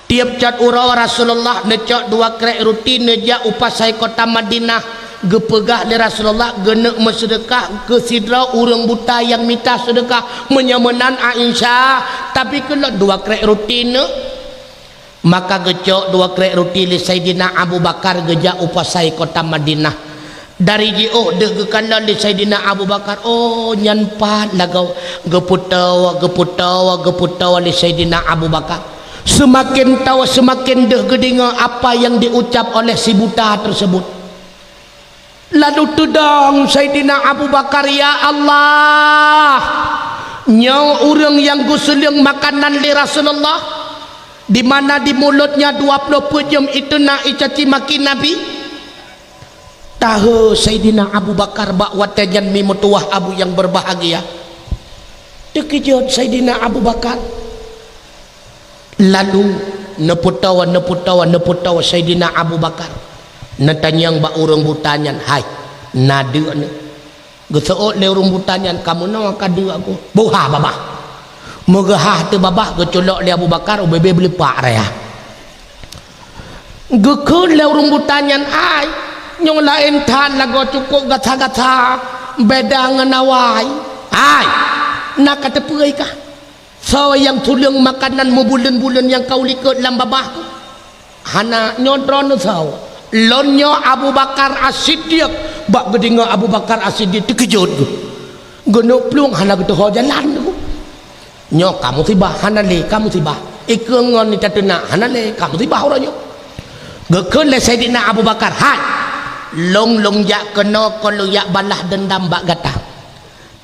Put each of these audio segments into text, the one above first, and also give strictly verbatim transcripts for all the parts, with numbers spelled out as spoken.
Tiep cot uroe Rasulullah neucok dua krék ruti neujak u pasai kota Madinah, geupeugah lé Rasulullah geuneuk meuseudeukah keu sidroe ureuëng buta nyang mita seudeukah. Meunyoe meunan, Aisyah, tapi keulôn dua krék ruti neuk. Maka geucok dua krék ruti lé Saidina Abu Bakar geujak u pasai kota Madinah. Dari jiôh deuh geukalon lé Saidina Abu Bakar, oh, nyan pat lagoe geupeutoe, geupeutoe, geupeutoe lé Saidina Abu Bakar. Seumaken toe, seumaken deuh geudeungoe apa nyang diucap oleh si buta teuseubut. Lalu teudong Saidina Abu Bakar, "Ya Allah, nyoe ureuëng nyang geuseuleueng makanan lé Rasulullah, di mana di mulutnya dua ploh peuet jeuem iteunak icaci maki Nabi?" Tahe Saidina Abu Bakar bak watée nyan, mi meutuwah Abu nyang berbahagia. Teukeujot Saidina Abu Bakar. Lalu neupeutoe, neupeutoe, neupeutoe Saidina Abu Bakar. Neutanyong bak ureuëng buta nyan, "Hai, na deuk nyoe?" Geuseuôt lé ureuëng buta nyan, "Ka meunoe ka deuk, Guru." "Beuhah babah." Meugeuhah teuk babah, geuculok lé Abu Bakar ubé-bé beuleupak raya. Geukheun lé ureuëng buta nyan, "Ai, nyoe laén that lagoe cukôp gata-gata, beda ngon awai. Ai, na ka teupeue kah soe nyang tuleueng makanan meubuleuen-buleuen nyang ka ulikot lam babah?" "Hana, nyoe droeneuh soe?" "Lôn nyoe Abu Bakar As-Siddiq." Bak geudeungoe Abu Bakar As-Siddiq teukeujot geuh. Geuneuk plueng hana geutuho jalan geuh. "Nyoe ka musibah, hana lé ka musibah. Ikeu ngon itateunak hana lé ka musibah uroe nyoe." Geukheun lé Saidina Abu Bakar, "Hai, lôn lôn jak keunoe kon lôn jak balah deundam bak gata.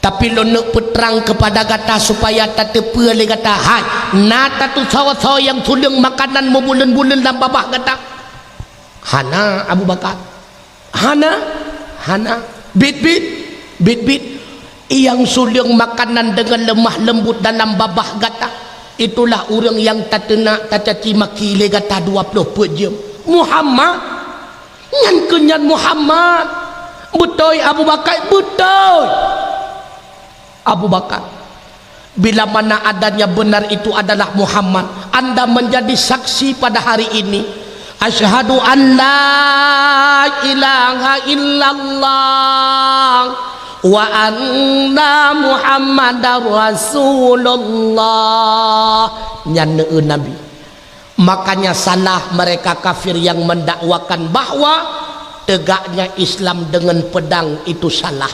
Tapi lôn neuk peutrang keupada gata supaya tateupeue lé gata, hai, na tatusoe-soe nyang tuleueng makanan meubuleuen-buleuen lam babah gata?" "Hana, Abu Bakar." "Hana?" "Hana." "Bit-bit?" "Bit-bit." "Nyang tuleueng makanan deungon leumah leumbut dalam babah gata, itulah ureuëng nyang tateunak tacaci maki lé gata dua ploh peuet jeuem." "Muhammad? Nyan keuh nyan Muhammad?" "Beutôi, Abu Bakar, beutôi." "Abu Bakar, bila mana adanya benar itu adalah Muhammad, anda menjadi saksi pada hari ini. Asyhadu an la ilaha illallah wa anna Muhammadar Rasulullah." Nyan neueu Nabi. Makanya salah mereka kafir yang mendakwakan bahwa tegaknya Islam dengan pedang itu salah.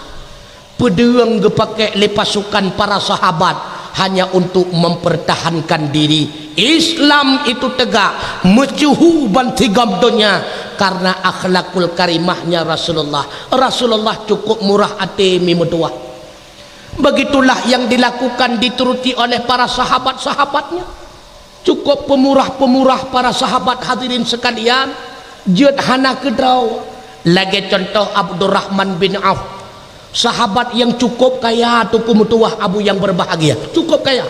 Peudeueng geupakék lé pasukan para sahabat hanya untuk mempertahankan diri. Islam itu tegak, meusyeuhu bansigom donya karena akhlakul karimahnya Rasulullah. Rasulullah cukup murah até, mi meutuwah. Begitulah yang dilakukan, dituruti oleh para sahabat-sahabatnya. Cukup peumurah-peumurah para sahabat, hadirin sekalian, jeuet hana keudroe. Lagée contoh Abdurrahman bin Auf, sahabat yang cukup kaya, Teungku meutuwah Abu yang berbahagia, cukup kaya.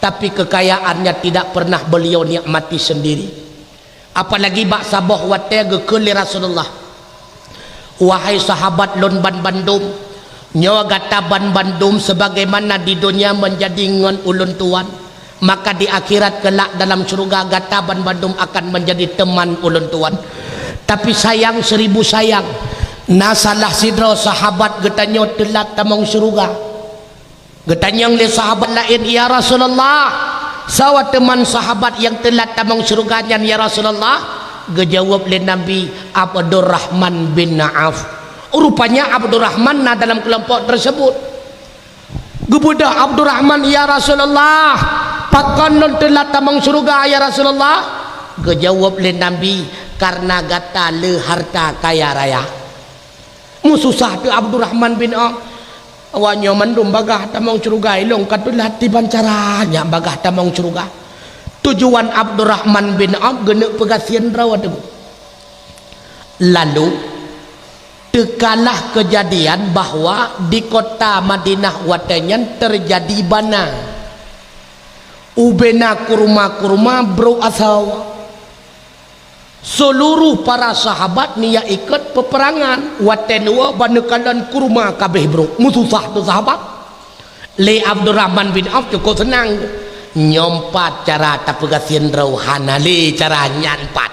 Tapi kekayaannya tidak pernah beliau nikmati sendiri. Apalagi bak saboh watée geukheun lé Rasulullah, "Wahai sahabat lôn banbandum, nyoe gata banbandum sebagaimana di donya menjadi ngon ulôn tuan, maka di akhirat kelak dalam syeuruga gata banbandum akan menjadi teman ulôn tuan. Tapi sayang seribu sayang, na salah sidroe sahabat geutanyoe teulat tamong syeuruga." Geutanyong lé sahabat laén, "Ya Rasulullah, soe teuma sahabat nyang teulat tamong syeuruga nyan, ya Rasulullah?" Geujaweueb lé Nabi, "Abdurrahman bin Auf." Rupanya Abdurrahman na dalam keulompok teuseubut. Geubeudôh Abdurrahman, "Ya Rasulullah, pakon lôn teulat tamong syeuruga, ya Rasulullah?" Geujaweueb lé Nabi, "Kareuna gata le harta kaya raya." Meususah teuh Abdurrahman bin Auf. "Awak nyoe mandum bagaih tamong syeuruga, ilôn ka teulat, kiban cara nyak bagaih tamong syeuruga?" Tujuan Abdurrahman bin Auf geuneuk peugasien droe teungku. Lalu, teukalah keujadian bahwa di kota Madinah watée nyan teujadi bana. Ubena kurma-kurma brok asoe. Seuluruh para sahabat nyak ikot peuperangan, watée neuwoe ban neukalon kurma ka abéh brok. Meususah teuh sahabat. Lé Abdurrahman bin Auf cukup seunang. Nyoe pat cara tapeugasien droe, hana lé cara nyan pat.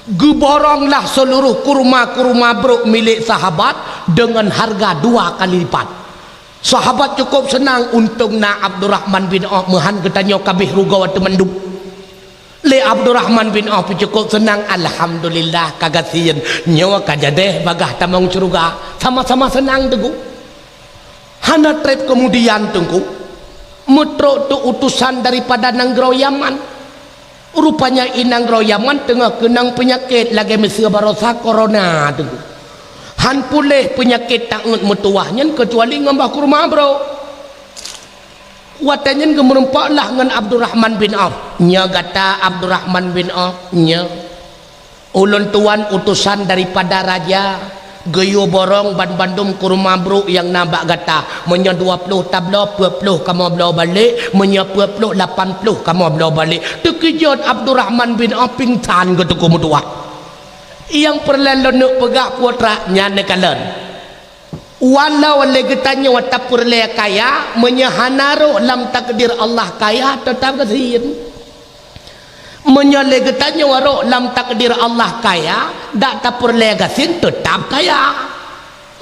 Geuboronglah seluruh kurma-kurma brok milék sahabat deungon hareuga dua kali lipat. Sahabat cukôp seunang, untông na Abdurrahman bin Auf, meuhan geutanyoe ka abéh rugoe teuh mandum. Lé Abdurrahman bin Auf pih cukôp seunang, "Alhamdulillah, ka gasien, nyoe ka jadeh bagaih tamong syeuruga." Sama-sama seunang teungku. Hana trép keumudian teungku, meutrok teuk utosan daripada nanggroe Yaman. Rupanya i nanggroe Yaman teungoh keunong peunyakét lagée miseue barosa korona teungku. Han puléh peunyakét taeuet meutuwah nyan keucuali ngon boh kurma brok. Watée nyan geumeureumpoklah ngon Abdurrahman bin Auf. "Nyoe gata Abdurrahman bin Auf, nyoe. Ulôn tuan utosan daripada raja, geuyue borong banmandum kurma brok nyang na bak gata. Meunyoe dua ploh tabloe, peuet ploh kamoe bloe balek, meunyoe peuet ploh, lapan ploh kamoe bloe balek." Teukeujot Abdurrahman bin Auf, pingsan geuteupue meutuwah. Nyang peureulée lôn neuk peugah putra nyan neukalon. Walau lé geutanyoe tapeureulée kaya, meunyoe hana rhot lam takdir Allah kaya, teutab gasien. Meunyoe lé geutanyoe rhot lam takdir Allah kaya, dak tapeureulée gasien, teutab kaya.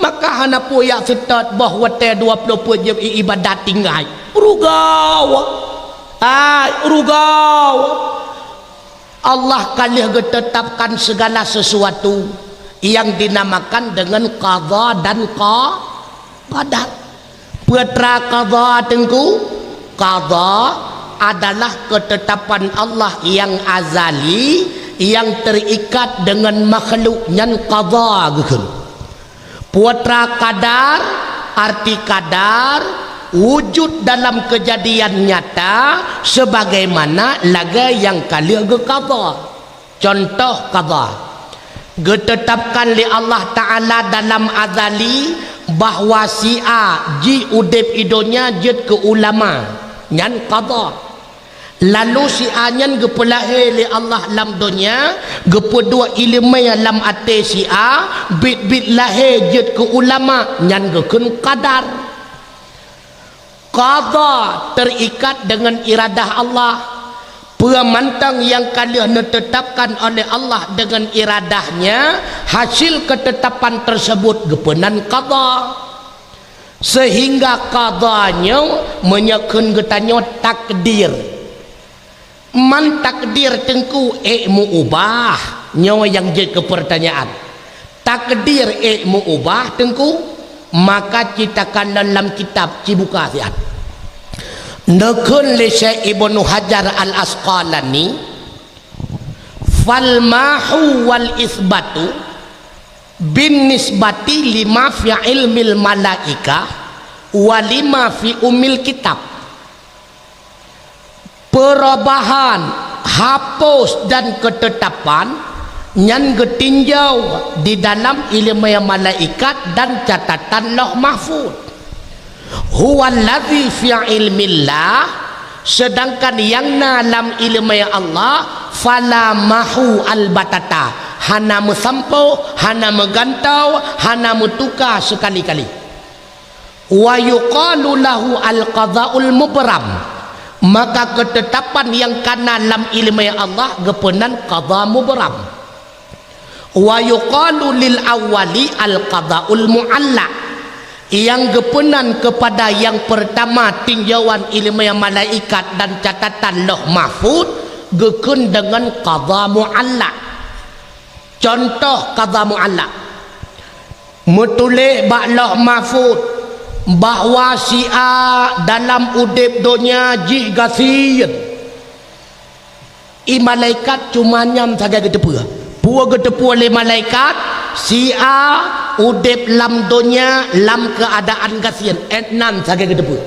Maka hana peue jak seutôt boh watée dua ploh peuet jeuem iébadat tinggai. Rugoe! Ai, rugoe! Allah ka lheueh geuteutapkan segala sesuatu nyang dinamakan deungon qadha dan qa-, qadar. Peue teuma qadha teungku? Qadha adalah keutetapan Allah nyang azali, nyang teuikat deungon makhluk, nyan qadha geukheun. Peue teuma qadar? Arti qadar, wujud dalam keujadian nyata sebagaimana lagée nyang ka lheueh geuqadha. Cuntoh qadha, geuteutapkan lé Allah Ta'ala dalam azali bahwa si A jih udeb i donya jeuet keu ulama, nyan qadha. Lalu si A nyan geupeulahé lé Allah lam donya, geupeuduek iéleumé lam até si A, biet-biet lahé jeuet keu ulama, nyan geukheun qadar. Qadha teuikat deungon iradah Allah. Peue mantong nyang ka lheueh neuteutapkan oleh Allah deungon iradah-Nya, hasil keutetapan teusebut geupeunan qadha. Seuhingga qadha nyoe meunyoe kheun geutanyoe takdir. Man takdir teungku ék meu-ubah, nyoe nyang jeuet keu peurtanyaan. Takdir ék meu-ubah teungku, maka ci takalon lam kitab, ci buka siat. Neukheun lé Syekh Ibnu Hajar Al-Asqalani, "Fal mahwu wal isbatu bin nisbati lima fi ilmil malaikah wa lima fi umil kitab." Perubahan, hapus dan keutetapan nyan geutinjau di dalam iéleumé malaikat dan catatan Lauh Mahfuz. Huwallazi fi ilmillah, sedangkan nyang na lam iéleumé Allah, fala mahwu albatata, hana meusampoe, hana meugantoe, hana meutuka sekali-kali. Wa yuqalu lahu al-qadha'ul mubram. Maka keutetapan nyang ka na lam iéleumé Allah geupeunan qadha mubram. Wa yuqalu lil awwali al-qadha'ul mu'allaq. Nyang geupeunan keupada nyang peurtama tinjauan iéleumé malaikat dan catatan Lauh Mahfuz geukheun deungon qadha mu'allaq. Cuntoh qadha mu'allaq. Meutuléh bak Lauh Mahfuz bahwa si A dalam udeb donya jih gasien. I malaikat cuma nyan sagai geuteupeue. Peue geuteupeue lé malaikat, si A udeb lam donya lam keuadaan gasien, 'et nan sagai geuteupeue.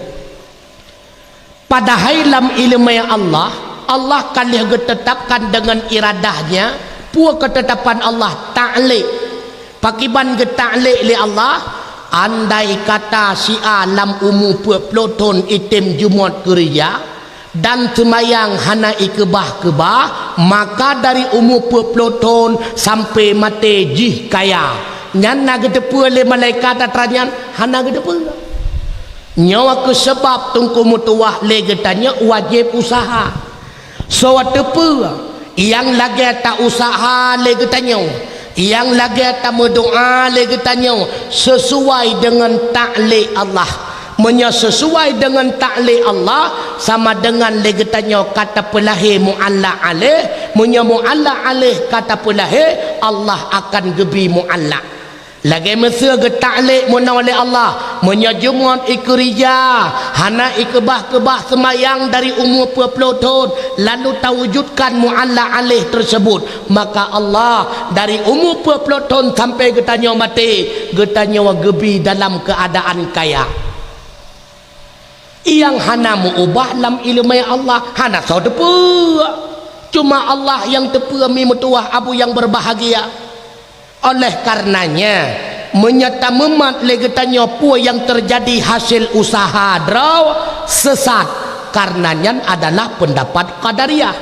Padahai lam iéleumé Allah, Allah ka lheueh geuteutapkan deungon iradah-Nya, peue keutetapan Allah, ta'liq. Pakiban geuta'liq lé Allah, andai kata si A lam umu peuet ploh thon item jumôt keureuja dan seumayang hana ikeubah-keubah, maka dari umu peuet ploh thon sampoe maté jih kaya. Nyan na geuteupeue lé malaikat atra nyan? Hana geuteupeue. Nyoe keuh sabab teungku meutuwah lé geutanyoe wajéb useuha. Soe teupeue nyang lagée ta-useuha lé geutanyoe, nyang lagée tameudoá lé geutanyoe sisuai deungon taklé Allah. Meunyoe sisuai deungon taklé Allah, sama deungon lé geutanyoe ka tapeulahé mualla aléh. Meunyoe mualla aléh ka tapeulahé, Allah akan geubi mualla. Lagée miseue geutaklé meunoe lé Allah, meunyoe Jumaat ikeurija, hana ikeubah-keubah seumayang dari umu peuet ploh thon, lalu tawujudkan mualla aléh teuseubut, maka Allah dari umu peuet ploh thon sampoe geutanyoe maté, geutanyoe geubi dalam keuadaan kaya. Nyang hana meu-ubah lam iéleumé Allah, hana soe teupeue. Cuma Allah nyang teupeue, mi meutuwah abu nyang beubahgia. Oleh kareuna nyan, meunyoe tameumat lé geutanyoe peue nyang teujadi hasé useuha droe, seusat, kareuna nyan adalah peundapat Qadariyah.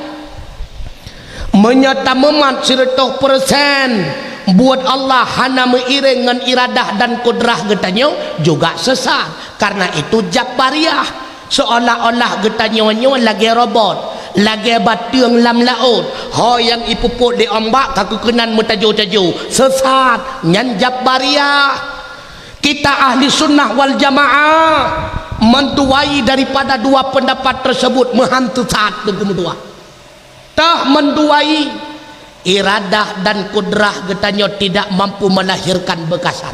Meunyoe tameumat sireutôh peureusén buet Allah hana meuiréng ngon iradah dan kudrah geutanyoe, juga seusat. Kareuna itu Jabbariyah. Seolah-olah geutanyoe nyoe lagée robot, lagée bateueng lam laôt, ho nyang ipeuphot lé umbak ka keukeunong meutajo-tajo, seusat, nyan Jabbariyah. Kita Ahli Sunnah wal Jamaah meuduai daripada dua peundapat teuseubut, meuhan seusat teungku meutuwah. Toh meuduai, iradah dan kudrah geutanyoe tidak mampu melahirkan beukasan.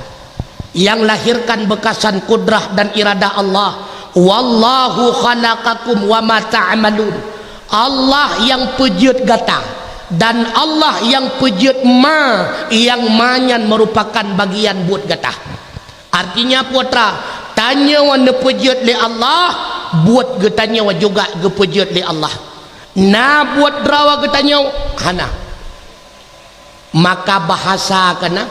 Nyang lahirkan beukasan kudrah dan iradah Allah. "Wallahu khalaqakum wa ma ta'malun." Allah nyang peujeuet gata, dan Allah nyang peujeuet ma, nyang ma nyan meurupakan bagian buet gata. Artinya, putra, tanyoe neupeujeuet lé Allah, buet geutanyoe juga geupeujeuet lé Allah. Na buet droe geutanyoe? Hana. Maka bahasa keunan,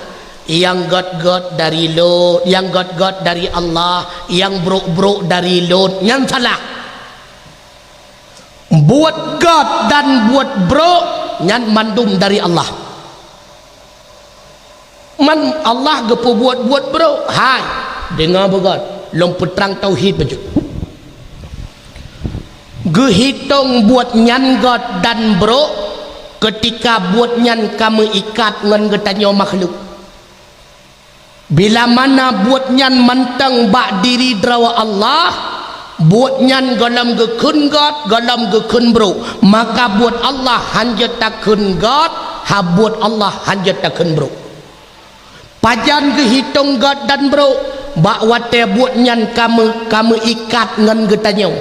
nyang gét-gét dari lôn, nyang gét-gét dari Allah, nyang brok-brok dari lôn, nyan salah. Buet gét dan buet brok, nyan mandum dari Allah. Man Allah geupeubuet buet brok? Hai, deungoe beugét, lôn peutrang tauhid bacut. Geuhitong buet nyan gét dan brok keutika buet nyan ka meuikat ngon geutanyoe makhluk. Bila mana buet nyan mantong bak diri droe Allah, buet nyan gohlom geukheun gét, gohlom geukheun brok, maka buet Allah hanjeuet takheun gét, ha buet Allah hanjeuet takheun brok. Pajan geuhitong gét dan brok? Bak watée buet nyan ka meu-, ka meuikat ngon geutanyoe.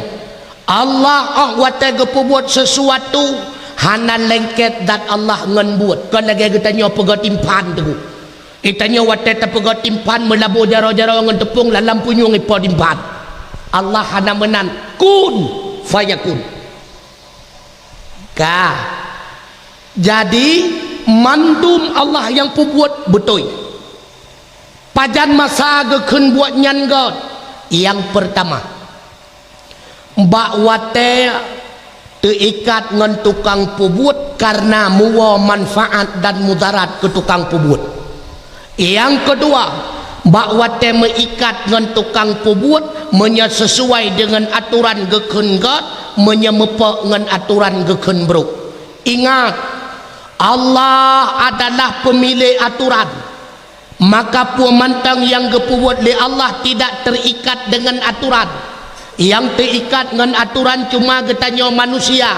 Allah óh watée geupeubuet sisuatu, hana lengket zat Allah ngon buet. Kon lagée geutanyoe peugét timphan teungku. Geutanyoe watée tapeugét timphan meulabô jaroe-jaroe ngon teupông lam punyueng ipo timphan. Allah hana meunan. Kun fayakun. Ka. Jadi, mandum Allah nyang peubuet beutôi. Pajan masa geukheun buet nyan gét? Nyang peurtama, bak watée teuikat ngon tukang peubuet kareuna muwoe manfaat dan mudarat keu tukang peubuet. Nyang keudua, bak watée meuikat ngon tukang peubuet, meunyoe sisuai deungon atoran geukheun gét, meunyoe meupok ngon atoran geukheun brok. Ingat, Allah adalah peumilék atoran. Maka peue mantong nyang geupeubuet lé Allah tidak teuikat deungon atoran. Nyang teuikat ngon atoran cuma geutanyoe manusia.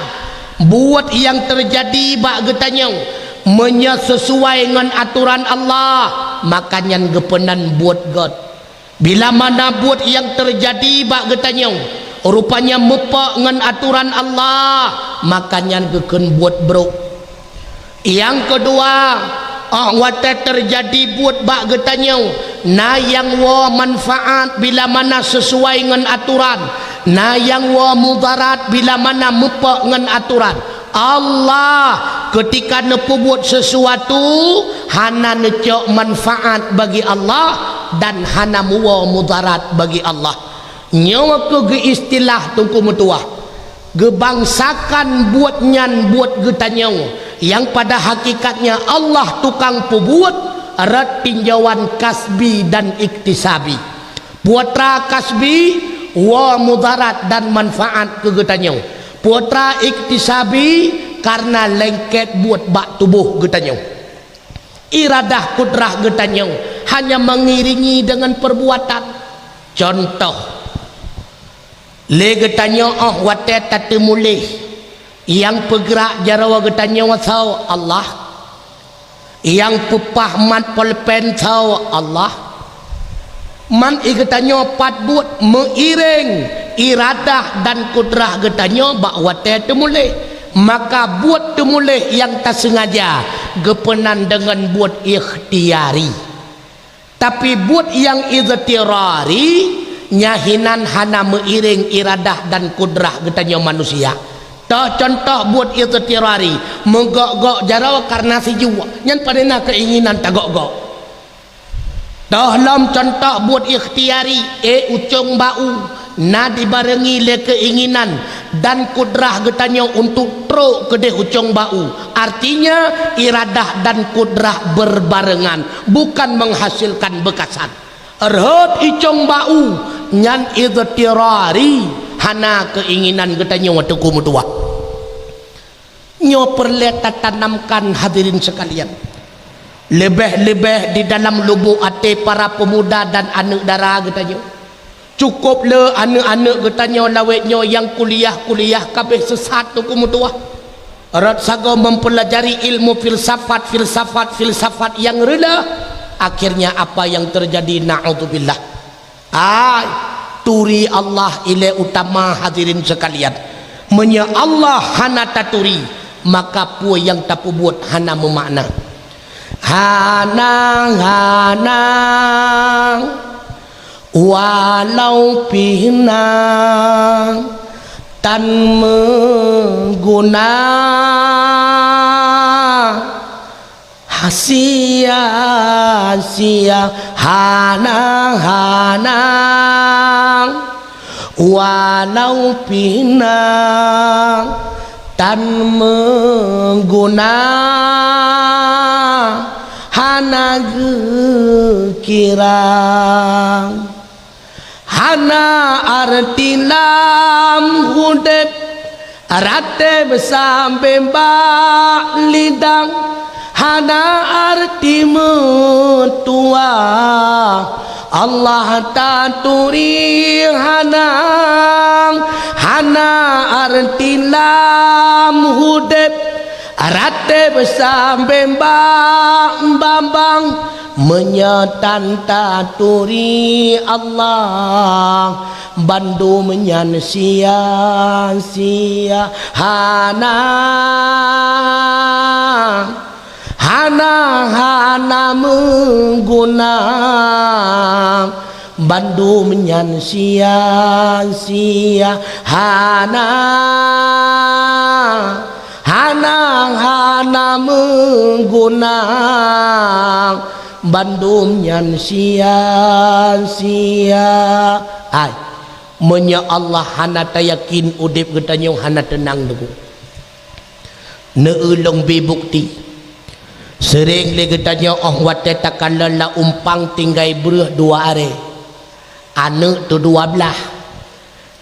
Buet nyang teujadi bak geutanyoe, meunyoe sisuai ngon atoran Allah, maka nyan geupeunan buet gét. Bila mana buet nyang teujadi bak geutanyoe, rupanya meupok ngon atoran Allah, maka nyan geukheun buet brok. Nyang keudua, óh watée teujadi buet bak geutanyoe, na nyang woe manfaat bila mana sisuai ngon atoran, na nyang woe mudarat bila mana meupok ngon atoran. Allah keutika neupeubuet sisuatu hana neucok manfaat bagi Allah dan hana muwoe mudarat bagi Allah. Nyoe keuh geuistilah teungku meutuwah, geubangsakan buet nyan buet geutanyoe, nyang pada hakikatnya Allah tukang peubuet, rot tinjauan kasbi dan iktisabi. Putra kasbi, Wa mudarat dan manfaat keu geutanyoe. Putra iktisabi, karena lengket buet bak tuboh geutanyoe. Iradah kudrah geutanyoe hanya mengiringi dengan perbuatan. Contoh, lé geutanyoe óh watée tateumuléh, nyang peugrak jaroe geutanyoe soe? Allah. Nyang peupah mat polpen soe? Allah. Man i geutanyoe pat buet meuiréng iradah dan kudrah geutanyoe bak watée teumuléh. Maka buet teumuléh nyang taseungaja geupeunan deungon buet ikhtiari. Tapi buet nyang idhtirari, nyan hinan hana meuiréng iradah dan kudrah geutanyoe manusia. Toh contoh buet idhtirari, meugok-gok jaroe karena sijuek, nyan pane na keinginan tagok-gok. Toh lom contoh buet ikhtiari, ék ucong bak-u, na dibarengi lé keinginan dan kudrah geutanyoe untuk trok keudeh ucong bak-u. Artinya, iradah dan kudrah berbarengan, bukan menghasilkan bekasan. Rhot icong bak-u, nyan idhtirari, hana keinginan geutanyoe teungku meutuwah. Nyoe peureulée tatanamkan, hadirin sekalian. Leubeh-leubeh di dalam lubuk até para pemuda dan aneuëk dara geutanyoe. Cukup le aneuëk-aneuëk geutanyoe lawét nyoe nyang kuliah-kuliah ka abéh seusat teungku meutuwah. Rot sagoe mempeulajari ilmu filsafat, filsafat, filsafat nyang reuloh, akhirnya apa yang terjadi? Na'udzubillah. Ai, turi Allah ilée utama, hadirin sekalian. Meunyoe Allah hana taturi, maka peue nyang tapeubuet hana meumakna. Hana, hana, walau pih na tan meuguna. Sia-sia, hana, hana, walau pih na tan meuguna, hana geukira. Hana arti lam udeb, rate beusambé bak lidang, hana arti meutuwah Allah taturi, hana, hana arti lam udeb, rate beusambé bak babang. Meunyoe tan taturi Allah, bandum nyan sia-sia. Hana, hana, hana meuguna, bandum nyan sia-sia. Hana, hana, hana meuguna, bandum nyan sia-sia. Ai, meunyoe Allah hana tayakin, udeb geutanyoe hana teunang teungku. Neueu lôn bi bukeuti. Seuréng lé geutanyoe óh watée takalon lam umpang tinggai breueh dua aré, aneuëk teudua blaih.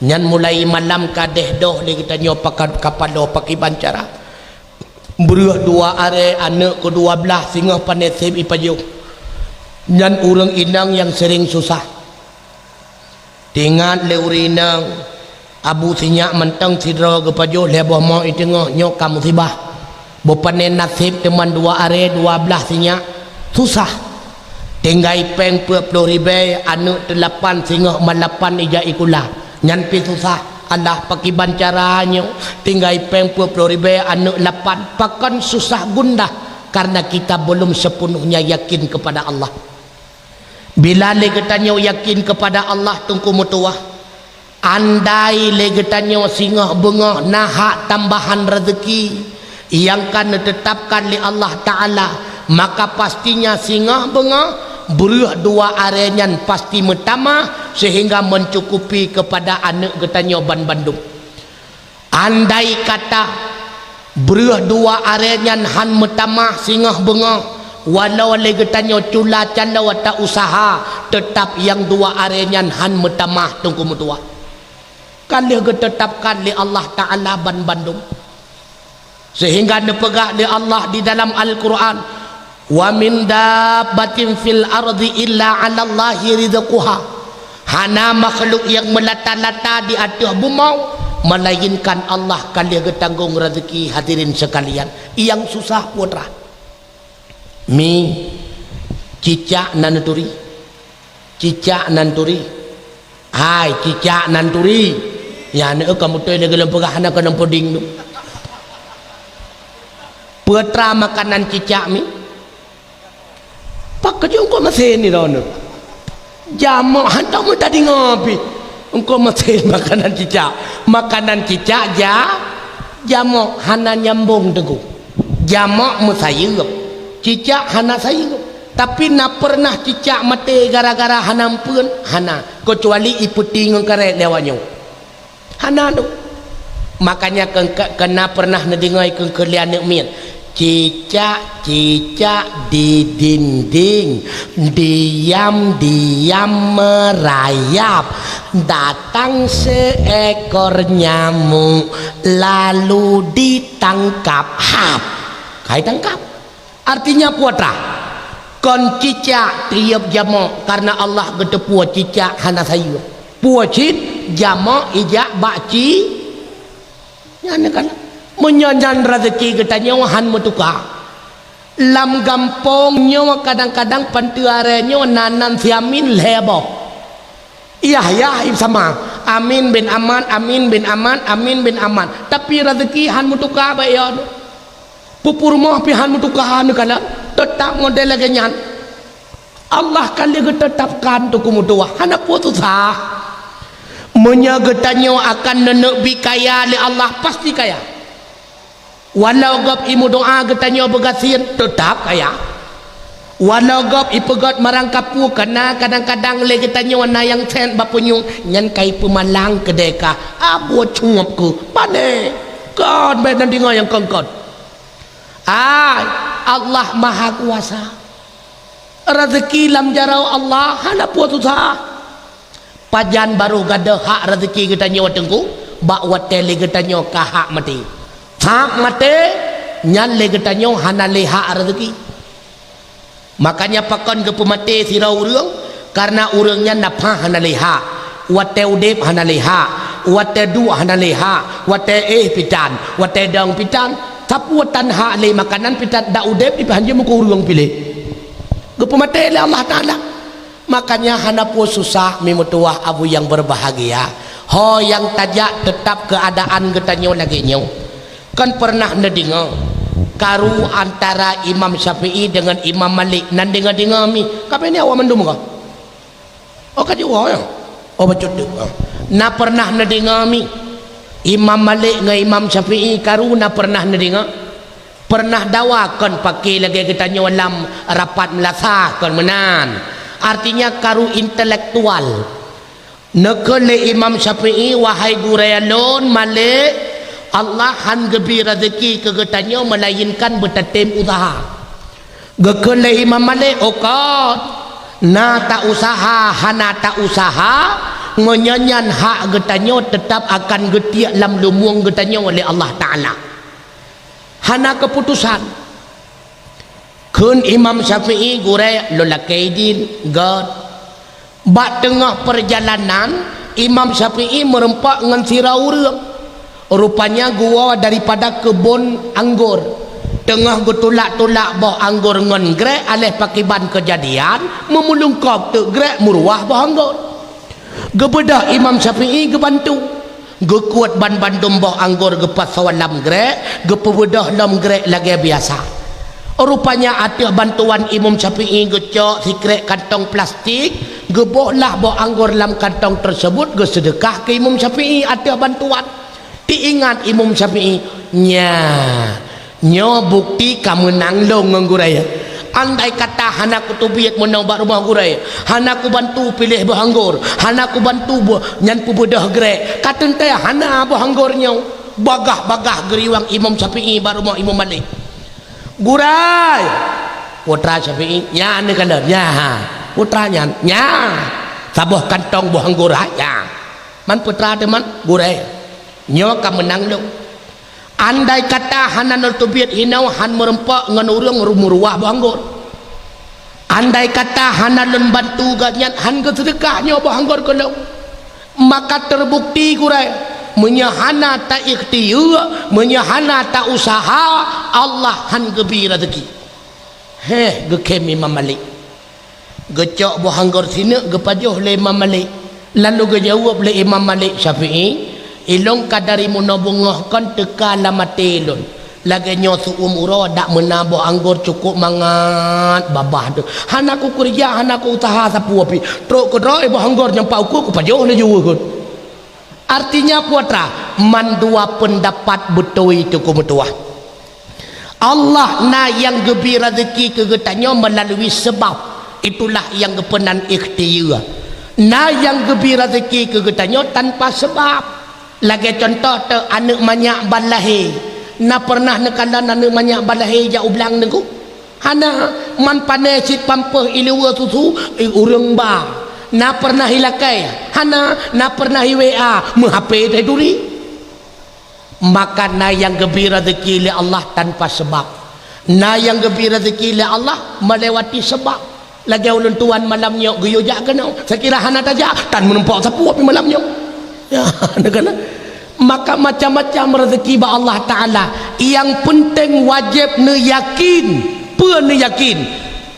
Nyan mulai malam ka deh doh lé geutanyoe pakat kapalo pakiban cara. Breueh dua aré, aneuëk keudua blaih, singoh pane seb ipajoh. Nyan ureuëng inong nyang seuréng susah. Teuingat lé ureuëng inong, abu sinyak mantong sidroe geupajoh lhée boh mo i teungoh, nyoe ka musibah. Boh pane naseb teuma dua aré, dua blaih sinyak, susah. Tinggai péng peuet ploh ribée, aneuëk teulapan singoh malapan ijak ikula. Nyan pih susah. Allah, pakiban cara nyoe, tinggai péng peuet ploh ribée, aneuëk lapan. Pakon susah gundah? Karena kita belum sepenuhnya yakin kepada Allah. Bila lé geutanyoe yakin kepada Allah teungku meutuwah, andai lé geutanyoe singoh beungoh na hak tambahan rezeki nyang ka neuteutapkan lé Allah Ta'ala, maka pastinya singoh beungoh breueh dua aré nyan pasti meutamah sehingga mencukupi kepada aneuëk geutanyoe banbandum. Andai kata breueh dua aré nyan han meutamah singoh beungoh, walau lé geutanyoe cula-calo ta-useuha, teutap nyang dua aré nyan han meutamah teungku meutuwah. Ka lheueh geuteutapkan lé Allah Ta'ala ban bandum. Seuhingga neupeugah lé Allah di dalam Al-Qur'an, "Wa min dabbatin fil ardi illa 'alallahi rizquha." Hana makhluk nyang meulata-lata di ateueh bumoe, melainkan Allah ka lheueh geutanggong rezeki, hadirin sekalian. Nyang susah peue teuma? Mi, cicak nan turi. Cicak nan turi. Hai, cicak nan turi. Nyan, eh, kamoe toi lagèe lôn peugah hana keuneuk peuding tu. Peue teuma makanan cicak mi? Pakon jeuet eungkôt masen ni droeneuh. Jameuk hantom meuta deungoe pih. Eungkôt masen makanan cicak. Makanan cicak ja-, jameuk hana nyambong teungku. Jameuk meusayeuep. Cicak hana sayeuep. Tapi na peureunah cicak maté gara-gara hana eumpeuen? Hana. Keucuali ipeuti ngon karét lé awak nyoe. Hana tu. Makanya keu-, keu-, keu na peureunah neudeungoe keu-, keu lé aneuk miet. Cicak-cicak di dinding, diam-diam merayap. Datang seekor nyamuk, lalu ditangkap. Hap. Kai tangkap. Artinya peue teuma? Kon cicak tiep jameuk, karena Allah geuteupeue cicak hana sayeuep. Peue cit jameuk ijak bak ci-, nyan kan. Meunyoe nyan rezeki geutanyoe han meutuka. Lam gampông nyoe kadang-kadang panteue aré nyoe na nan si Amin lhèe boh. Yah, yah, sama. Amin bin Aman, Amin bin Aman, Amin bin Aman. Tapi rezeki han meutuka bak yo. Peue-peue rumoh pih han meutuka neukalon, teutap model lagèe nyan. Allah ka lheueh geuteutapkan teungku meutuwah, hana peue susah. Meunyoe geutanyoe akan neuneuk bi kaya lé Allah, pasti kaya. Walau gob imeudoa geutanyoe beugasien, teutap kaya. Walau gob ipeugöt marang kapue, kana kadang-kadang lé geutanyoe na nyang sét bak punyueng, nyan ka ipeumalang keudè kah, abot cuep keuh, pané. Kon bèk neudeungoe nyang kon-kon. Ai, Allah Maha Kuasa. Rezeki lam jaroe Allah, hana peue susah. Pajan barô gadôh hak rezeki geutanyoe teungku, bak watèe lé geutanyoe ka hak maté. Hak maté, nyan lé geutanyoe hana lé hak rezeki. Makanya pakon geupeumaté sidroe ureueng, karena ureueng nyan na pah hana lé hak, watèe udép hana lé hak, watèe duek hana lé hak, watèe éh pih tan, watèe dong pih tan. Sapeue tan hak lé makanan pih tan, dak udép pih han jeuet meukeue ureueng piléh. Geupeumaté lé Allah Taala. Makanya hana peue susah mi meutuwah abu nyang berbahagia. Ho nyang tajak teutap keuadaan geutanyoe lagèe nyoe. Kan pernah neudeungoe karu antara Imam Syafi'i deungon Imam Malik, nan deungoe-deungoe mi. Ka bèk awak mandum ka? Oh, ka jiwoe, ya? Oh, bacut tu. Oh. Na pernah neudeungoe mi. Imam Malik ngon Imam Syafi'i karu na pernah neudeungoe? Pernah dawa kon paké lagèe geutanyoe lam rapat meulasah kon meunan. Artinya karu intelektual. Neukheun lé Imam Syafi'i, "Wahai gurèe lôn Malik, Allah han geubri rezeki keu geutanyoe meulainkan beutatem useuha." Geukheun lé Imam Malik, "Oh kon, na ta-useuha, hana ta-useuha, meunyoe nyan hak geutanyoe teutap akan geutiek lam lumueng geutanyoe lé Allah Taala." Hana keuputosan. Kheun Imam Syafi'i, "Gurèe, lôn lakèe idin, göt." Bak teungoh peurjalanan, Imam Syafi'i meurumpok ngon sidroe ureueng. Rupanya geuwoe daripada keubon anggor. Teungoh geutulak-tulak boh anggor ngon grek, aléh pakriban keujadian, meumulungkôb teuk grek meuruwah boh anggor. Geubeudôh Imam Syafi'i geubantu. Geukuet ban bandum boh anggor geupasoe lam grek, geupeubeudôh lom grek lagèe biasa. Rupanya ateueh bantuan Imam Syafi'i geucok sikrék kantong plastik, geuboh lah boh anggor lam kantong tersebut, geuseudeukah keu Imam Syafi'i ateueh bantuan. Teuingat Imam Syafi'i, "Nya, nyoe bukti ka meunang lôn ngon gurèe. Andai kata hana kuteubiet meunoe bak rumoh gurèe, hana kubantu piléh boh anggor, hana kubantu boh nyan peubeudôh grek, ka teuntèe hana boh anggor nyoe." Bagah-bagah geuriwang Imam Syafi'i bak rumoh Imam Malik. "Gurèe!" Putra Syafi'i, "Nya neukalon, nya ha. Putra nyan, nya. Saboh kantong boh anggor ha, nya." An putra teuma gurée, nyoe ka meunang lôn. Andai kata hana lôn teubiet hinoe, han meureumpok ngon ureuëng meuruwah boh anggor. Andai kata hana lôn bantu gobnyan, han geuseudeukah nyoe boh anggor keu lôn. Maka teubukti gurée, meunyoe hana ta-ikhtiar, meunyoe hana ta-useuha, Allah han geubri raseuki. Heh, geukhém Imam Malik. Geucok boh anggor sineuk geupajoh lé Imam Malik. Lalu geujaweueb lé Imam Malik Syafi'i, "Ilôn ka dari meunoe beungoh kon teuka lam até lôn. Lagée nyoe seu-uem uroe dak meuna boh anggor cukôp mangat babah teuh. Hana kukeureuja, hana ku-useuha sapeue pih. Trok keudroe boh anggor nyang pat ukeue kupajoh laju weueh." Artinya, putra, mandua peundapat beutôi teungku meutuwah. Allah na nyang geubri raseuki keu geutanyoe meulalui seubab, itulah nyang geupeunan ikhtiar. Na nyang geubri raseuki keu geutanyoe tanpa seubab. Lagée cuntoh teuh aneuëk manyak ban lahé. Na peureunah neukalon aneuëk manyak ban lahé jak u blang teungku? Hana. Man pané cit pampeuh iluweue susu, i ureuëng ba. Na peureunah ilakée? Hana. Na peureunah i-W A, meuhapé teuh turi. Maka na nyang geubri raseuki lé Allah tanpa seubab. Na nyang geubri raseuki lé Allah meulewati seubab. Lagée ulôn tuan malam nyoe geuyue jak keunoe, seukira hana tajak, tan meurumpok sapeue pih malam nyoe. Ya, neukalon. Maka macam-macam raseuki bak Allah Taala. Nyang peunteng wajéb neuyakin. Peue neuyakin?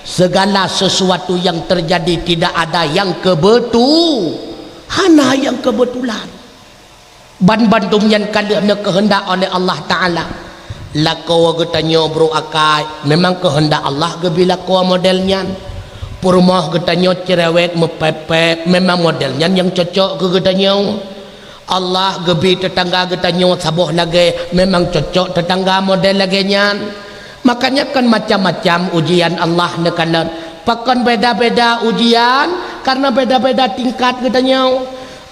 Segala sesuatu yang terjadi tidak ada yang kebetu-, hana nyang keubeutulan. Banmandum nyan ka lheueh neukeuheundak oleh Allah Taala. Lakoe geutanyoe brok akai, memang keuheundak Allah geubri lakoe model nyan. Peurumoh geutanyoe cerewet meupép-pép, memang model nyan nyang cocok keu geutanyoe. Allah geubri teutangga geutanyoe saboh lagée, memang cocok teutangga model lagée nyan. Makanya kan macam-macam ujian Allah neukalon. Pakon beda-beda ujian? Karena beda-beda tingkat geutanyoe.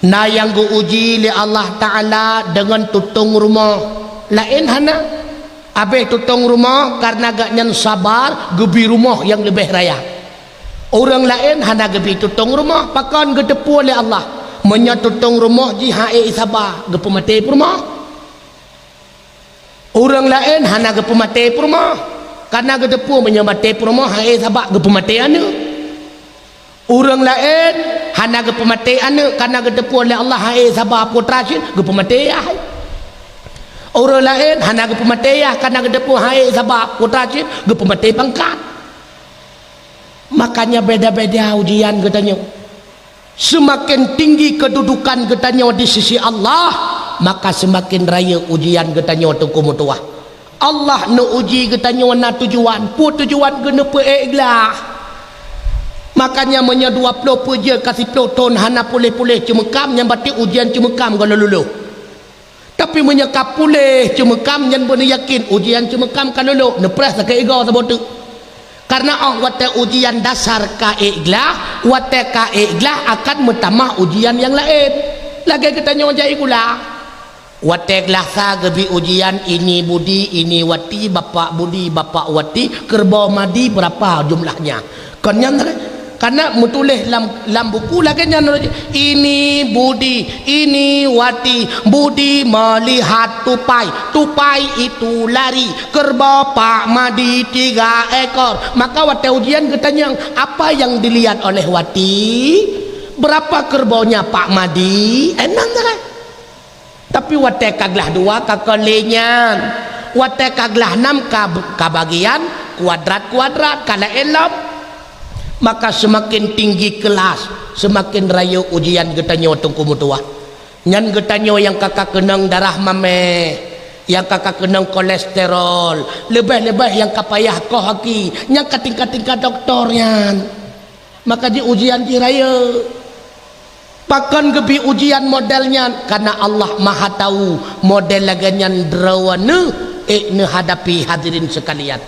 Na nyang geu-uji lé Allah Taala deungon tutong rumoh, laén hana. Abéh tutong rumoh, karena gobnyan sabar, geubri rumoh nyang leubeh raya. Ureuëng laén hana geubri tutong rumoh, pakon geuteupeue lé Allah. Meunyoe tutong rumoh jih han ék saba, geupeumaté peurumoh. Ureuëng laén hana geupeumaté peurumoh, karena geuteupeue meunyoe maté peurumoh han ék saba, geupeumaté aneuëk. Ureuëng laén hana geupeumaté aneuëk, karena geuteupeue lé Allah han ék saba putra cit, geupeumaté yah. Ureuëng laén hana geupeumaté yah, karena geuteupeue han ék saba putra cit, geupeumaté pangkat. Makanya beda-beda ujian geutanyoe. Seumaken tinggi keududukan geutanyoe di sisi Allah, maka seumaken rayeuk ujian geutanyoe teungku meutuwah. Allah neuuji geutanyoe na tujuan. Peue tujuan? Geuneupeu ék glah. Makanya meunyoe dua ploh peujeuet ka siploh thon hana puléh-puléh ceumeukam, nyan berarti ujian ceumeukam goh lheueh lulôh. Tapi meunyoe ka puléh ceumeukam, nyan beuneu yakin ujian ceumeukam ka lulôh, neupreh sakét igoe saboh teuk. Karena óh watée ujian dasar ka ék glah, watée ka ék glah akan meutamah ujian nyang laén. Lagée geutanyoe jak sikula. Watée glah sa geubri ujian, ini budi, ini wati, bapak budi, bapak wati, keureuboh madi beurapa jumlahnya. Kon nyan, karena meutuléh lam, lam buku lagée nyan, ini budi, ini wati, budi melihat tupai, tupai itu lari, keureuboh Pak Madi tiga ekor. Maka watée ujian geutanyong, apa yang dilihat oleh wati? Berapa keureubohnya Pak Madi? Eh, nyan sagai. Tapi watée ka glah dua ka kon lé nyan. Watée ka glah nam ka, ka bagian kuadrat-kuadrat, ka laén lom. Maka seumaken tinggi keulas, seumaken rayeuk ujian geutanyoe teungku meutuwah. Nyan geutanyoe nyang ka, ka keunong darah mamèh, nyang ka, ka keunong kolesterol, leubeh-leubeh nyang ka payah koh aki, nyang ka tingkat-tingkat dokto nyan. Maka jih ujian jih rayeuk. Pakon geubri ujian model nyan? Karena Allah Maha Tahu model lagée nyan droeneuh ék neuhadapi, hadirin sekalian.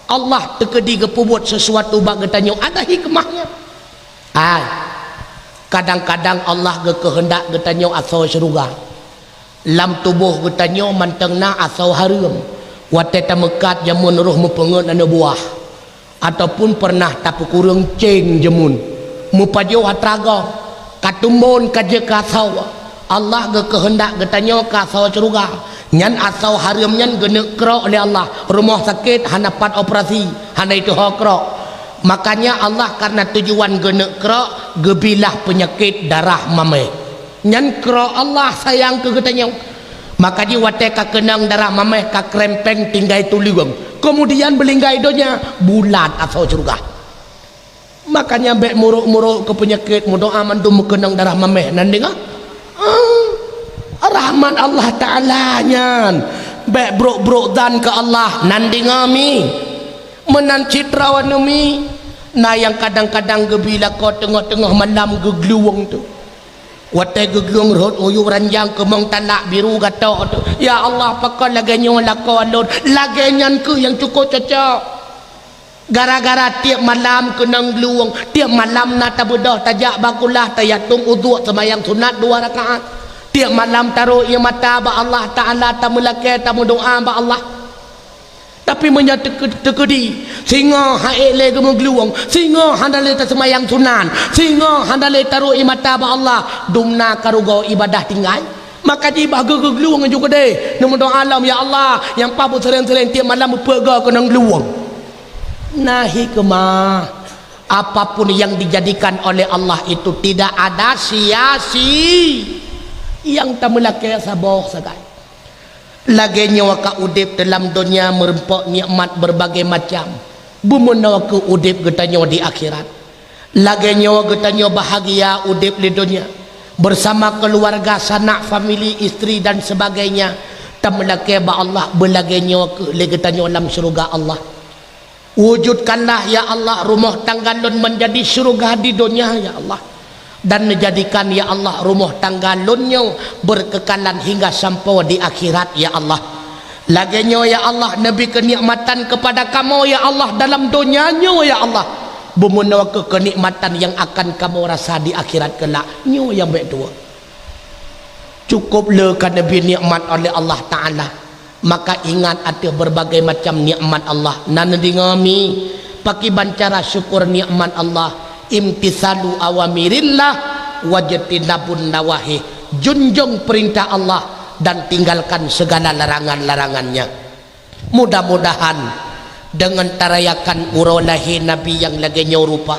Allah teukeudi geupeubuet sesuatu bak geutanyoe ada hikmahnya. Ai, kadang-kadang Allah geukeuheundak geutanyoe asoe syeuruga. Lam tuboh geutanyoe mantong na asoe hareuem. Watée tameukat jameun roh meupeungeut aneuk buah, ataupun peureunah tapeukureueng céng jameun, meupajoh atra gob, ka tumbon ka jeuet keu asoe, Allah geukeuheundak geutanyoe keu asoe syeuruga. Nyan asoe hareuem nyan geuneuk krok lé Allah. Rumoh sakét hana pat operasi, hana ituho krok. Makanya Allah karena tujuan geuneuk krok, geubilah peunyakét darah maméh. Nyan krok Allah sayang keu geutanyoe. Maka jih watée ka keunong darah maméh ka krempeng tinggai tuleueng. Keumudian beulinggai donya, bulat asoe syeuruga. Makanya bék murok-murok keu peunyakét, meudoá mandum meukeunong darah maméh nan deungoe. Ah, rahmat Allah Ta'ala nyan. Bék brok-brok dan keu Allah nan deungoe mi. Meunan cit droeneuh mi. Na nyang kadang-kadang geubi lakoe teungoh-teungoh malam geuglueng tu. Watée geuglueng rhot uyueb ranjang keumong talak biru gatok tu. Ya Allah, pakon lagée nyoe lakoe lôn. Lagée nyan kheueh nyang cukôp cocok. Gara-gara tieb malam keunong glueng, tieb malam na tabeudôh tajak bakulah tayatong uduk seumayang sunat dua rakaat. Tieb malam tarok ié mata bak Allah Ta'ala tameulakée tameudoá bak Allah. Tapi meunyoe teuke-, teukeudi, singoh han ék lé geumeuglueng, singoh hana lé taseumayang sunat, singoh hana lé tarok ié mata bak Allah, dumna karugoe ibadah tinggai. Maka jih bah geuglueng ju keudeh, neumeudoá lom, "Ya Allah, nyang paih beuseuréng-seuréng tieb malam beupeuet goe keunong glueng." Na hikmah, apapun yang dijadikan oleh Allah itu tidak ada sia-si yang tameulakée saboh sagai. Lagée nyoe ka udeb dalam donya meureumpok nikmat berbagai macam, beumeunoe keu udeb geutanyoe di akhirat. Lagée nyoe geutanyoe bahagia udeb lé donya, bersama keluarga, sanak, famili, istri dan sebagainya, tameulakée bak Allah beulagée nyoe keu lé geutanyoe lam syeuruga Allah. Wujudkanlah, ya Allah, rumoh tangga lôn menjadi syeuruga di donya, ya Allah. Dan neujadikan, ya Allah, rumoh tangga lôn nyoe beukeukalan hingga sampoe di akhirat, ya Allah. Lagée nyoe, ya Allah, neubi keunikmatan keupada kamoe, ya Allah, dalam donya nyoe, ya Allah. Beumeunoe keu keunikmatan nyang akan kamoe rasa di akhirat keulak. Nyoe nyang bék tuwoe. Cukôp le ka neubi nikmat oleh Allah Ta'ala. Maka ingat ateueh berbagai macam nikmat Allah. Na neudeungoe mi, pakiban cara syukur nikmat Allah? Imtisalu awamirillah wajtinabun nawahi. Junjung perintah Allah dan tinggalkan segala larangan-larangannya. Mudah-mudahan dengan tarayakan uroe lahé Nabi nyang lagée nyoe rupa,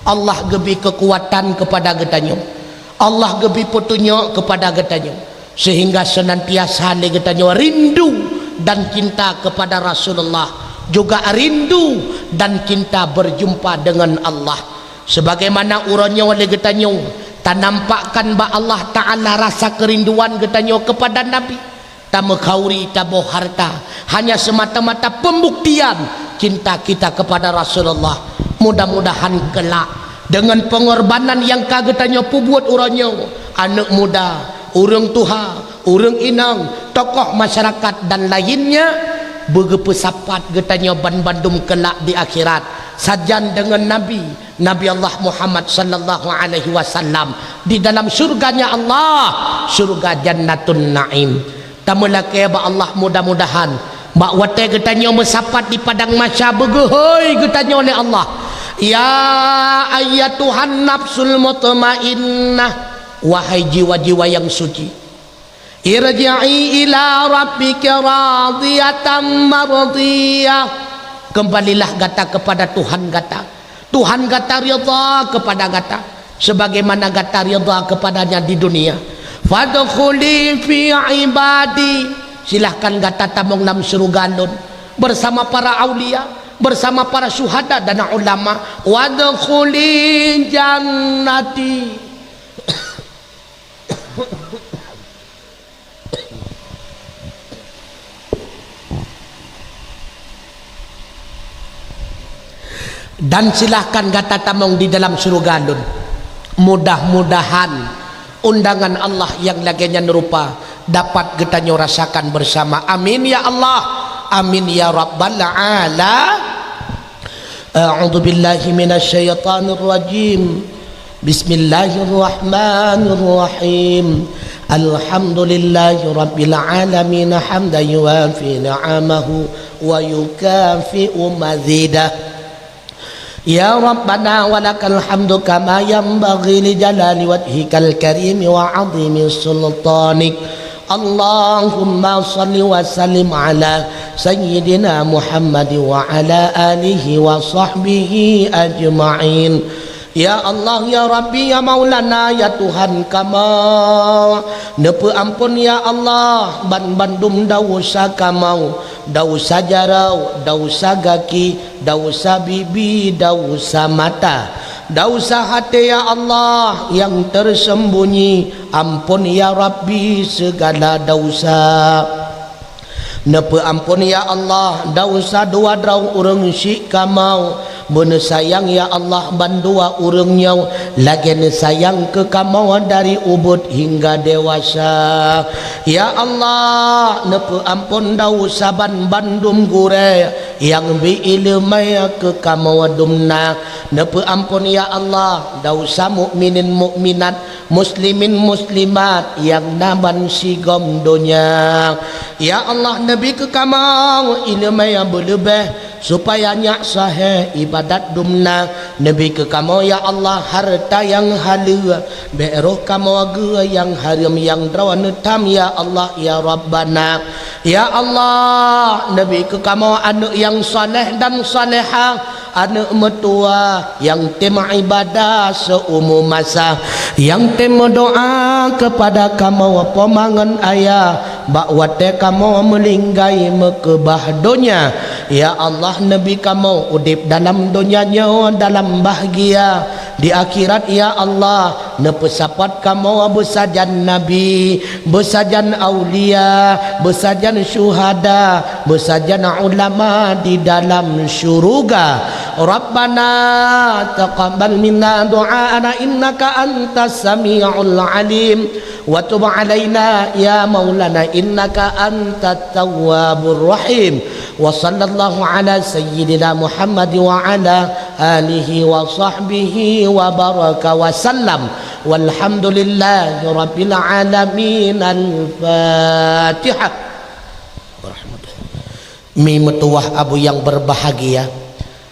Allah geubi keukuatan keupada geutanyoe. Allah geubi peutunyok keupada geutanyoe, sehingga seunantiasa lé geutanyoe rindu dan cinta keupada Rasulullah, juga rindu dan cinta berjumpa dengan Allah. Sebagaimana uroe nyoe lé geutanyoe tanampakkan bak Allah Ta'ala rasa keurinduan geutanyoe keupada Nabi. Tameukhauri, taboh harta, hanya semata-mata pembuktian cinta kita kepada Rasulullah. Mudah-mudahan kelak, dengan pengorbanan nyang ka geutanyoe peubuet uroe nyoe, aneuk muda, ureuëng tuha, ureuëng inong, tokoh masyarakat dan lainnya, beugeupeusapat geutanyoe banbandum kelak di akhirat, sajan dengan Nabi, Nabi Allah Muhammad sallallahu alaihi wasallam, di dalam syurganya Allah, syurga Jannatun Naim. Tameulakée bak Allah, mudah-mudahan bak watée geutanyoe meusapat di padang mahsyar beugeuhôi geutanyoe lé Allah, "Ya ayyatuhan nafsul mutmainnah, wahai jiwa-jiwa nyang suci, irji'i ila rabbiki radiyatan mardiyah." Kembalilah gata kepada Tuhan gata. Tuhan gata ridha kepada gata, sebagaimana gata ridha kepada-Nya di dunia. "Fadkhuli fi ibadi." Silahkan gata tamong lam syeuruga Lôn bersama para aulia, bersama para syuhada dan ulama. "Wadkhuli jannati." Dan silahkan gata tamong di dalam syeuruga Lôn. Mudah-mudahan undangan Allah nyang lagée nyan rupa dapat geutanyoe rasakan bersama. Amin ya Allah. Amin ya Rabbal Alamin. A'udzubillahi minasyaitonirrajim. Bismillahirrahmanirrahim. Alhamdulillahirabbil alamin, hamdan yuwafi ni'amahu wa yukafi'u mazidah. Ya Rabbana, walakal hamdu kama yanbaghi li jalali wajhikal karimi wa azimi sultanik. Allahumma salli wa sallim ala Sayyidina Muhammad wa ala alihi wa sahbihi ajma'in. Ya Allah, ya Rabbi, ya Maulana, ya Tuhan kamoe, neupeuampon, ya Allah, ban bandum desya kamoe, desya jaroe, desya gaki, desya bibi, desya mata, desya até, ya Allah, nyang teuseumbunyi. Ampon, ya Rabbi, sigala desya. Neupeuampon, ya Allah, desya dua droe ureuëng syik kamoe. Beuneusayang, ya Allah, bandua ureuëng nyoe lagée neusayang keu kamoe dari ubit hingga dewasa. Ya Allah, neupeuampon desya ban bandum gurée nyang bi iéleumé keu kamoe dumna. Neupeuampon, ya Allah, desya mukminin mukminat, muslimin muslimat nyang na ban sigom donya. Ya Allah, neubi keu kamoe iéleumé nyang beuleubeh, supaya nyak sahé iébadat dumna. Neubi keu kamoe, ya Allah, hareuta nyang haleue, bék roh kamoe geu nyang hareuem nyang droeneuh tham, ya Allah, ya Rabbana. Ya Allah, neubi keu kamoe aneuëk nyang saleh dan salehah, aneuëk meutuwah nyang tem iébadat seumu masa, nyang tem meudoá keupada kamoe poma ngon ayah bak watée kamoe meuninggai meukeubah donya. Ya Allah, neubi kamoe udeb dalam donya nyoe dalam bahgia, di akhirat, ya Allah, neupeusapat kamoe beusajan nabi, beusajan aulia, beusajan syuhada, beusajan ulama di dalam syuruga. Rabbana taqabbal minna du'aana innaka antas sami'ul alim, wa tub alaina ya maulana innaka antat tawwabur rahim. Wa sallallahu ala sayyidina Muhammad wa ala alihi wa sahbihi wa baraka wa sallam. Walhamdulillahi rabbil alamin. Al-Fatihah. Mi meutuwah abu nyang berbahagia,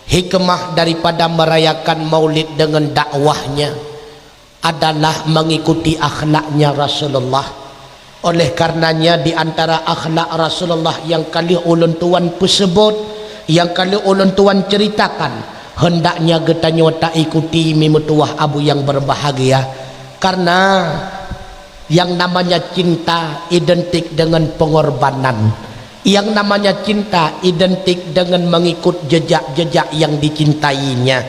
hikmah daripada merayakan maulid dengan dakwahnya adalah mengikuti akhlaknya Rasulullah. Oleh karenanya, di antara akhlak Rasulullah nyang ka lheueh ulôn tuan peuseubot, nyang ka lheueh ulôn tuan ceritakan, hendaknya geutanyoe taikuti mi meutuwah abu nyang berbahagia. Karena yang namanya cinta identik dengan pengorbanan. Yang namanya cinta identik dengan mengikut jejak-jejak yang dicintainya.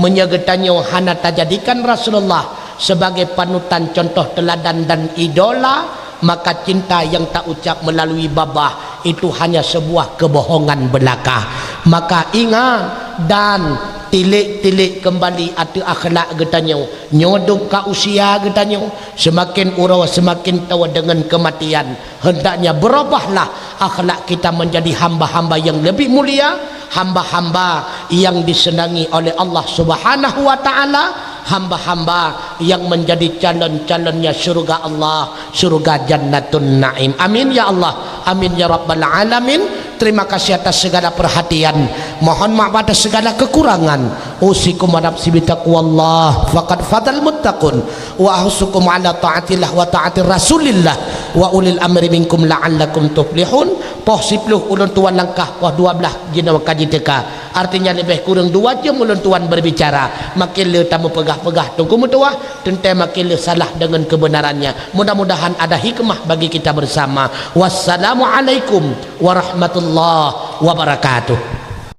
Meunyoe geutanyoe hana tajadikan Rasulullah sebagai panutan, contoh teuladan dan idola, maka cinta yang taucap melalui babah itu hanya sebuah kebohongan belaka. Maka ingat dan tilik-tilik kembali ateueh akhlak geutanyoe. Nyoe dum ka usia geutanyoe, semakin uroe semakin toe dengan kematian. Hendaknya berubahlah akhlak kita menjadi hamba-hamba yang lebih mulia, hamba-hamba yang disenangi oleh Allah Subhanahu wa Ta'ala, hamba-hamba yang menjadi calon-calonnya syurga Allah, syurga Jannatun Naim. Amin ya Allah, amin ya Rabbal Alamin. Terima kasih atas segala perhatian. Mohon maaf atas segala kekurangan. Usikum wa nafsi bitaqwallah, faqad fazal muttaqun. Wa ahussukum ala taatillah wa taatir Rasulillah wa ulil amri minkum la'allakum tuflihun. Poh siploh ulôn tuan langkah, poh dua blaih jinoe ka jiteuka. Artinya, leubeh kureueng dua jeuem ulôn tuan berbicara. Makin le tameupeugah-peugah Teungku meutuwah, teuntée makin le salah deungon keubeunarannya. Mudah-mudahan ada hikmah bagi kita bersama. Wassalamualaikum warahmatullahi wabarakatuh.